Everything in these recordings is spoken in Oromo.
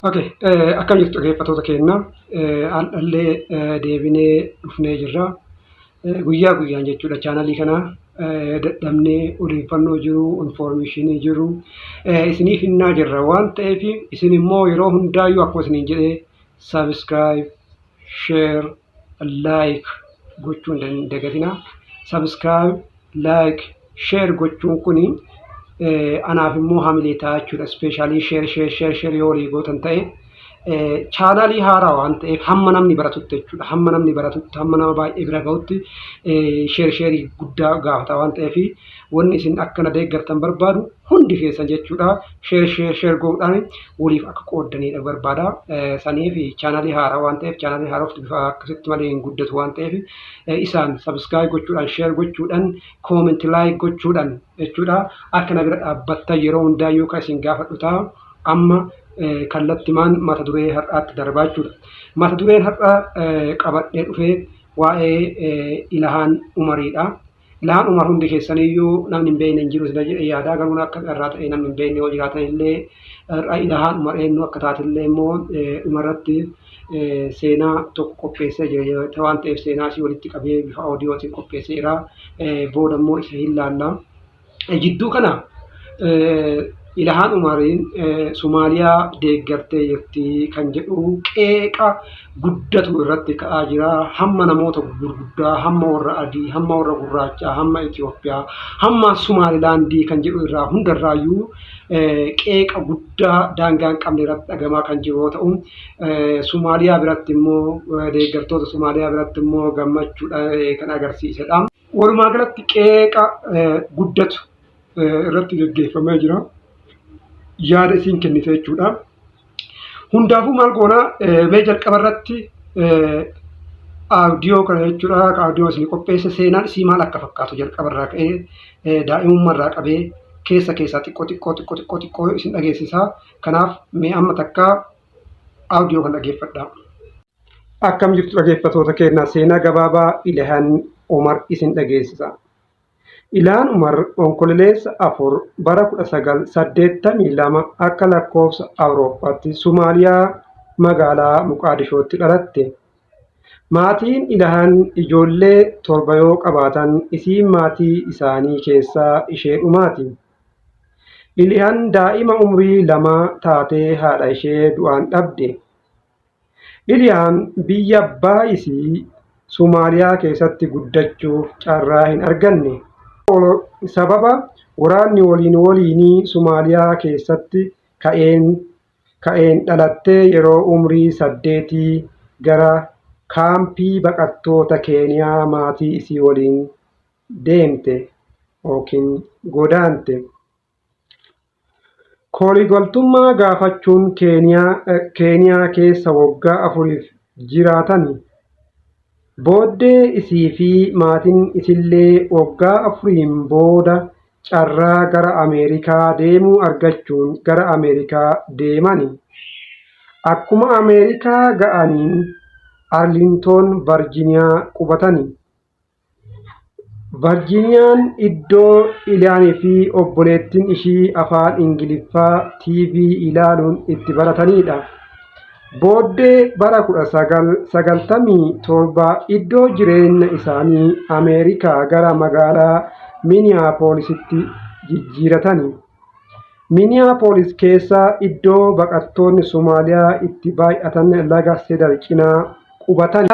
Okay, akkam jirtu dhaggeeffattoota keenya? Har'allee deebinee dhufnee jirra. Guyyaa guyyaan jechuudha chaanalii kana dadhabnee odeeffannoo jiru, information jiru isiniif hinnaa jirra waan ta'eef, isin immoo yeroo hundaayyuu akkuma isiniin jedhee subscribe, share, like gochuun hin dagatinaa. Subscribe, like, share gochuun kuni anaaf immoo hamilee ta'a jechuudha. Especially share, share, share, share yoo walii gootan ta'e, chaanalii haaraa waan ta'eef, hamma namni baratutti jechuudha. Hamma namni baratutti, hamma nama baay'ee bira gahutti share, shareii guddaa gaafata waan ta'eef, wanni isin akkana deeggartan barbaadu hundi keessan jechuudha. Share, share, share godhuudhaan waliif akka qooddanidha barbaada. Saniif chaanalii haaraa waan ta'eef, chaanalii haaraaf bifa akkasitti malee hin guddatu waan ta'eef, isaan subscribe gochuudhaan, share gochuudhaan, comment, like gochuudhaan jechuudha. Akka na bira dhaabbattan yeroo hundaayyuu kan isin gaafadhu ta'a. Amma kallattimaan mata duree har'aatti darbaa jechuudha. Mata dureen har'a qabadhee dhufee waa'ee Ilahaan Umariidha. Ilahaan Umar hundi keessaniyyuu namni hin beekne hin jiru sila jedhee yaada, garuu akka irraa ta'e namni hin beekne yoo jiraatan illee, Ilahaan Umar eenyu akka taatellee immoo dhumarratti seenaa tokko qopheessee jira waan ta'eef, seenaa isii walitti qabee bifa audiyootiin qopheesseera. Booda immoo isa hin laalla. Jidduu kana Ilahaan Umariin Somaaliyaa deeggartee jirti kan jedhu qeeqa guddatu irratti ka'aa jira. Hamma namoota gurguddaa, hamma warra adii, hamma warra gurraachaa, hamma Itoophiyaa, hamma Somaalilaandii kan jedhu irraa hundarraayyuu qeeqa guddaa daangaa hin qabne irratti dhagamaa kan jiru yoo ta'u, Somaaliyaa biratti immoo, deeggartoota Somaaliyaa biratti immoo gammachuudha kan agarsiisedha. Walumaa galatti qeeqa guddatu irratti gaggeeffamee jira. Yaada isiin kennite jechuudha. Hundaafuu maal goonaa? Mee jalqaba irratti audio kana jechuudha. Audio isin qopheesse, seenaan isii maal akka fakkaatu jalqaba irraa ka'ee, daa'imummaa irraa qabee, keessa keessaa xiqqoo xiqqoo xiqqoo xiqqoo xiqqoo isin dhageessisaa. Kanaaf mee amma takka audio kana dhaggeeffadhaa. Akkam jirtu dhaggeeffattoota keenya? Seenaa gabaabaa Ilahaan Umar isin dhageessisa. Ilahaan Umar Onkololeessa 4 bara 1982 akka lakkoofsa Awurooppaatti Somaaliyaa magaalaa Muqaadishootti dhalatte. Maatiin Ilahaan ijoollee torba yoo qabaatan, isiin maatii isaanii keessaa ishee dhumaati. Ilihaan daa'ima umrii 2 taatee haadha ishee du'aan dhabde. Ilihaan biyya abbaa isii Somaaliyaa keessatti guddachuuf carraa hin arganne. Sababa waraanni waliin waliinii Somaaliyaa keessatti ka'een dhalattee yeroo umrii 8 gara kaampii baqattoota Keeniyaa maatii isii waliin deemte yookiin godaante. Koolugaltummaa gaafachuun Keeniyaa keessa waggaa 4f jiraatani. Booddee isii fi maatiin isillee waggaa 4n booda carraa gara Ameerikaa deemuu argachuun gara Ameerikaa deemani. Akkuma Ameerikaa ga'aniin Arlington, Virginia qubatani. Varjiiniyaan iddoo Iliyaanii fi obboleettiin ishii afaan Ingiliffaa TV ilaaluun itti baratanidha. Booddee bara 1997 iddoo jireenya isaanii Ameerikaa gara magaalaa Miniyaapoolisitti jijjiiratani. Miniyaapolis keessa iddoo baqattoonni Somaaliyaa itti baay'atan laga Sedar cinaa qubatan.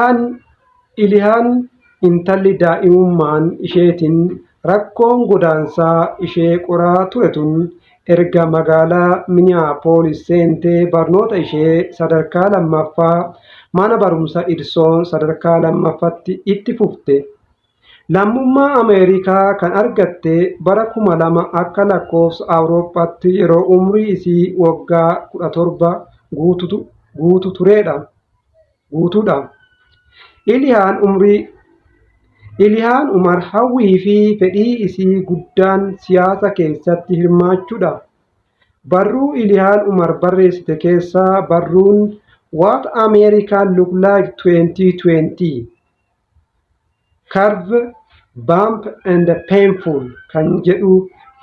Ilihaan intalli daa'imummaan isheetiin rakkoon godaansaa ishee qoraa ture tun erga magaalaa Miniyaapolis seentee barnoota ishee sadarkaa lammaffaa mana barumsa Idsoon sadarkaa lammaffaatti itti fufte. Lammummaa Ameerikaa kan argatte bara 2000 akka lakkoofsa Awurooppaatti yeroo umrii isii waggaa 17 guutu turedha. Guutuudha. Ilihaan Umar hawwii fi fedhii isii guddaan siyaasa keessatti hirmaachuudha. Barruu Ilihaan Umar barreessite keessaa barruun "What America Look Like 2020 Curve, Bump and Painful" kan jedhu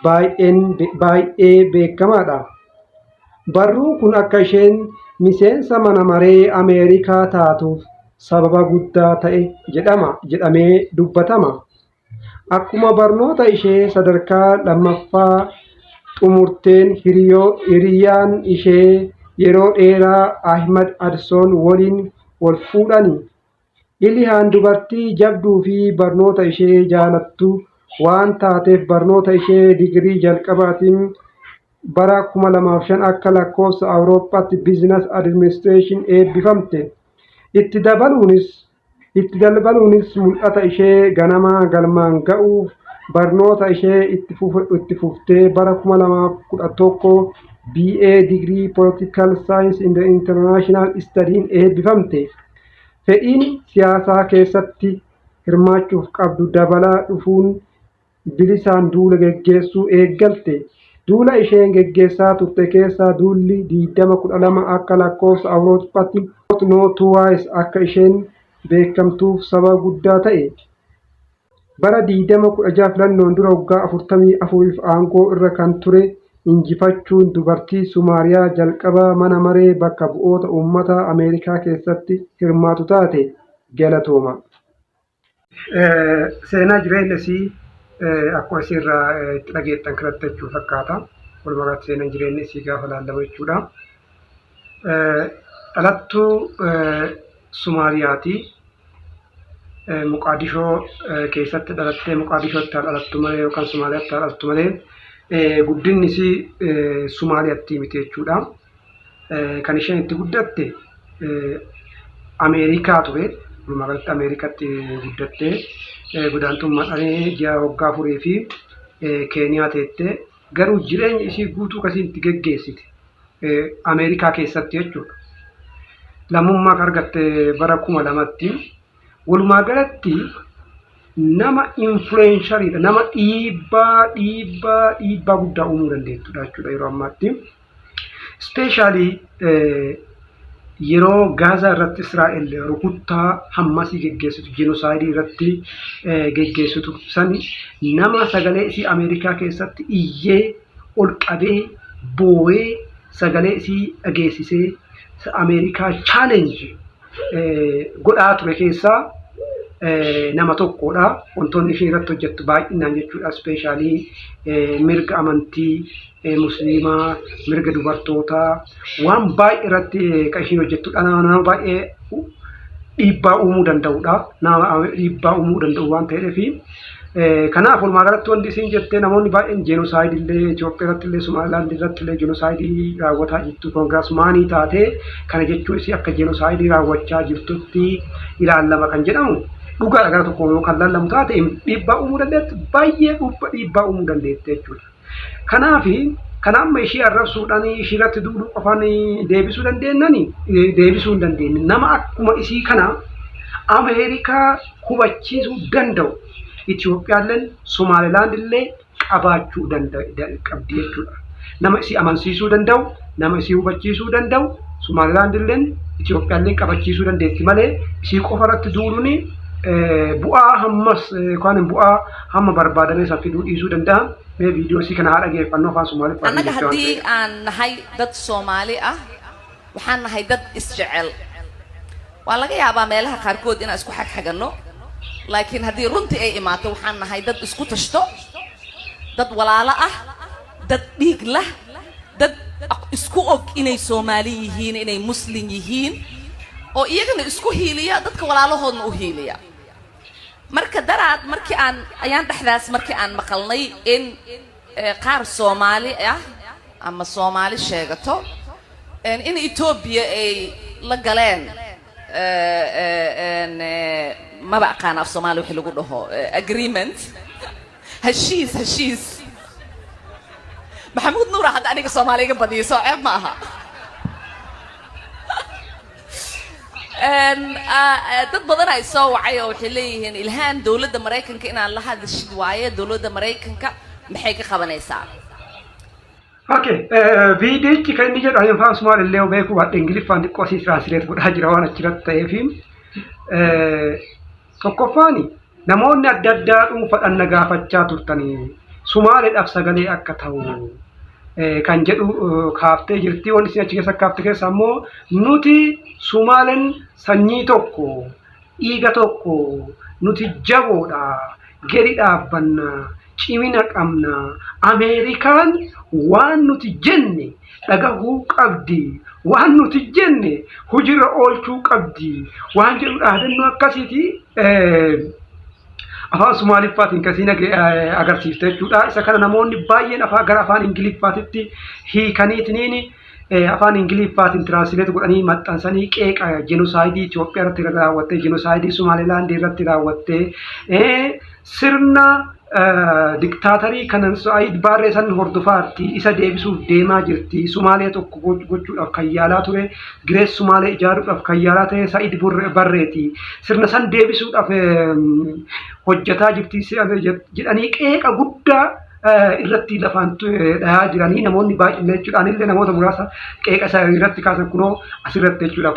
baay'ee beekamaadha. Barruun kun akka isheen miseensa mana maree Ameerikaa taatuuf sababa guddaa ta'e jedhama jedhamee dubbatama. Akkuma barnoota ishee sadarkaa lammaffaa xumurteen hiriyyaan ishee yeroo dheeraa Ahmad Adson waliin wal fuudhani. Ilihaan dubartii jabduu fi barnoota ishee jaalattu waan taateef barnoota ishee digirii jalqabaatiin bara 2005 akka lakkoofsa Awurooppaatti Business Administration eebbifamte. Itti dabaluunis mul'ata ishee ganamaa galmaan ga'uuf barnoota ishee itti fuftee bara 2011 BA digirii Political Science in the International Studies eebbifamte. Fedhiin siyaasaa keessatti hirmaachuuf qabdu dabalaa dhufuun bilisaan duula geggeessuu eegalte. Duula isheen geggeessaa turte keessaa duulli 2012 akka lakkoofsa Awurooppaatti "No Twice" akka isheen beekamtuuf sababa guddaa ta'e. Bara 2016 filannoon dura waggaa 44f aangoo irra kan ture injifachuun dubartii Somaaliyaa jalqabaa mana maree bakka bu'oota uummata Ameerikaa keessatti hirmaatu taate. Galatooma. Seenaa jireenya isii akkuma isirraa itti dhageettan kanatti jechuu fakkaata. Walumaa galatti seenaan jireenya isii gaafa ilaalamu jechuudha. Dhalattuu Somaaliyaati. Muqaadishoo keessatti dhalattee, Muqaadishootti haa dhalattu malee yookaan Somaaliyaatti haa dhalattu malee, guddinni isii Somaaliyaatti miti jechuudha. Kan isheen itti guddatte Ameerikaa ture. Walumaa galatti Ameerikaatti guddattee, godaantummaadhaan ji'a waggaa 4 fi Keeniyaa teettee, garuu jireenya isii guutuu kasiin itti geggeessite Ameerikaa keessatti jechuudha. Lammummaa kan argatte bara 2000tti. Walumaa galatti nama influentialiidha. Nama dhiibbaa guddaa uumuu dandeettudha jechuudha yeroo ammaatti. Especially yeroo Gaazaa irratti Israa'el rukuttaa hammasii geggeessitu, genocide irratti geggeessitu sani, nama sagalee isii Ameerikaa keessatti iyyee ol qabee boo'ee sagalee isii dhageessisee Ameerikaa challenge godhaa ture keessaa nama tokkodha. Wantoonni isheen irratti hojjettu baay'inaan jechuudha. Especially mirga amantii musliimaa, mirga dubartootaa, waan baay'ee irratti kan isheen hojjettudha. Nama baay'ee dhiibbaa uumuu danda'udha. Nama dhiibbaa uumuu danda'u waan ta'eef, kanaaf walumaa galatti wanti isin jettee, namoonni baay'een genocide illee Itoophiyaa irratti illee Somaalilaand irratti illee genocide raawwataa jirtu, congressman taatee kana jechuun isii akka genocide raawwachaa jirtutti ilaallama kan jedhamu dhugaadha. Gara tokko yoo kan laallamu taate, dhiibbaa uumuu dandeetti, baay'ee dhiibbaa uumuu dandeetti jechuudha. Kanaaf kana amma ishii arrabsuudhaan, ishii irratti duuluu qofaan deebisuu dandeenyani deebisuu hin dandeenye. Nama akkuma isii kana Ameerikaa hubachiisuu danda'u Itoophiyaalleen Somaalilaand illee qabaachuu qabdi jechuudha. Nama isii amansiisuu danda'u, nama isii hubachiisuu danda'u Somaalilaand illeen Itoophiyaallee qabachiisuu dandeetti malee, isii qofa irratti duuluun bu'aa hammas yookaan bu'aa hamma barbaadame san fiduu dhiisuu danda'a. Mee viidiyoo isii kana haa dhageeffannu, afaan Somaaliffaa. Annaga haddii aan nahay dad Soomaali ah, waxaan nahay dad isjecel. Waa laga yaabaa meelaha qaarkood inaan isku xagxaganno, laakiin haddii runtii ay imaato, waxaan nahay dad isku tashto, dad walaalo ah, dad dhiig lah, dad isku og inay Soomaali yihiin, inay Muslim yihiin, oo iyagana isku hiiliya, dadka walaalahoodna u hiiliya. Marka daraad markii aan ayaan dhexdaas markii aan maqalnay in qaar Soomaali ah ama Soomaali sheegato in Etoobiya ay la galeen, maba aqaan af Soomaali wixii lagu dhaho, agreement, heshiis. Maxamuud Nuura hadda aniga Soomaali iga badiyo, soo ceeb ma aha. Dad badan ay soo wacay oo waxay leeyihiin, "Ilhaan, dowladda Maraykanka inaan la hadashid waaye, dowladda Maraykanka maxay ka qabanaysaa?" Okay, viidiyichi kan inni jedhu afaan Sumaalee illee beekuu baadhe, Ingiliffaan xiqqoo asii translate godhaa jira waan achirratti ta'eefi. Tokkoffaan, namoonni adda addaa dhuunfaadhaan na gaafachaa turtanii Sumaaleedhaaf sagalee akka ta'u Kan jedhu kaaftee jirti. Wanti isin achi keessa kaafte keessa ammoo nuti Sumaaleen sanyii tokko, dhiiga tokko, nuti jaboodha, gadi dhaabbanna, cimina qabna. Ameerikaan waan nuti jenne dhagahuu qabdi. Waan nuti jenne hojiirra oolchuu qabdi. Waan jedhu dhaadannoo akkasiiti. Afaan Sumaaliffaatiin kasiin agarsiifte jechuudha. Isa kana namoonni baay'een afaan gara afaan Ingiliffaatitti hiikaniitiniin afaan Ingiliffaatiin translate godhanii maxxansanii qeeqa genocide Itoophiyaa irratti raawwattee, genocide Sumaalilaandii irratti raawwattee, sirna diktaatarii kan Saayid Baarree san hordofaatti isa deebisuuf deemaa jirti. Sumaalee tokko gochuudhaaf kan yaalaa ture, Great Sumaalee ijaaruudhaaf kan yaalaa ta'e Saayid Barreeti. Sirna san deebisuudhaaf hojjetaa jirti jedhanii qeeqa guddaa irratti lafaan dhayaa jiranii namoonni baay'een jechuudhaan illee namoota muraasa qeeqa isaa irratti kaasan kunoo asirratti jechuudha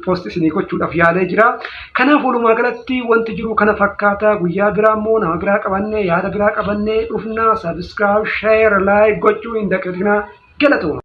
post isinii gochuudhaaf yaalee jira. Kanaaf walumaa galatti wanti jiru kana fakkaata. Guyyaa biraa immoo nama biraa qabannee, yaada biraa qabannee dhufna. Subscribe, share, like gochuu hin dagatinaa. Galatooma.